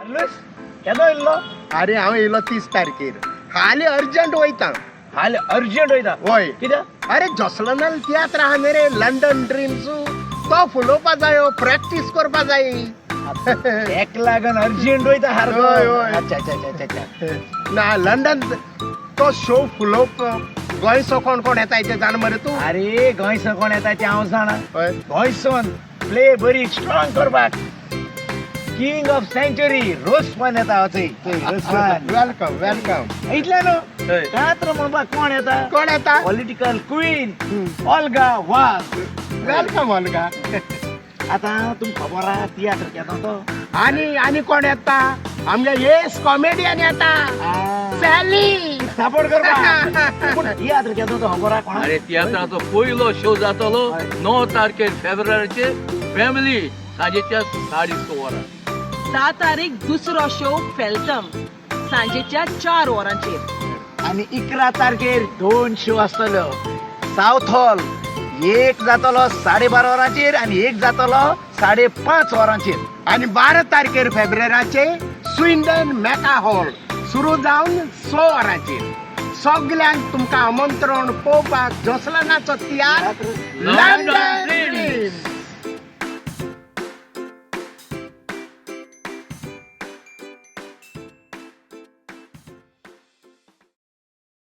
कार्लूस केदो येयल्लो? अरे, हांव येयलो 30 तारखेर. हाली अर्जंट वयता. हाल अर्जंट वयता? वय. कित्याक? अरे, जोसलनाल तियात्र आहा न्ही रे, लंडन ड्रीम्स, तो फुलोवपा जायो, प्रॅक्टीस करपा जाय. एक लागून अर्जंट वयता सारको. हय, हय. अच्छा अच्छा अच्छा अच्छा. ना, लंडन तो शो फुलोवप. गोंयचो कोण कोण येता ते जाण मरे तूं? अरे, गोंयसो कोण येता ते हांव जाणा. हय. गोंयसोन प्ले बरी स्ट्रॉंग करपाक किंग ऑफ सेंचुरी रोसमान येता हय रोसमान. Welcome, welcome. इतलें न्हू, हय. तियात्र म्हणपाक कोण येता? कोण येता? Political queen Olga Vaz. Welcome Olga. आतां तुमकां खबर आहा तियात्र केदो तो? आणि आणि कोण येता? आमगे येस कॉमेडियन येता, सॅली. सपोर्ट करपाक. पूण तियात्र केदो तो खबर आहा कोणाक? अरे, तियात्राचो पयलो शो जातलो 9 तारखेर फेब्रुवारीचेर, फॅमिली, सांजेच्या 6:30 वरां. 10 तारीख दुसरो शो फेल्टम, सांजेच्या 4 वरांचेर. आनी 11 तारखेर दोन शो आसतल्यो. सावथ हॉल एक जातलो 12:30 वरांचेर आनी एक जातलो 5:30 वरांचेर. आणि 12 तारखेर फेब्रुवारीचे स्विंडन मेका हॉल, सुरू जावन 6 वरांचेर. सगल्यांक तुमकां आमंत्रण पळोवपाक जोसलनाचो तियात्र लंडन.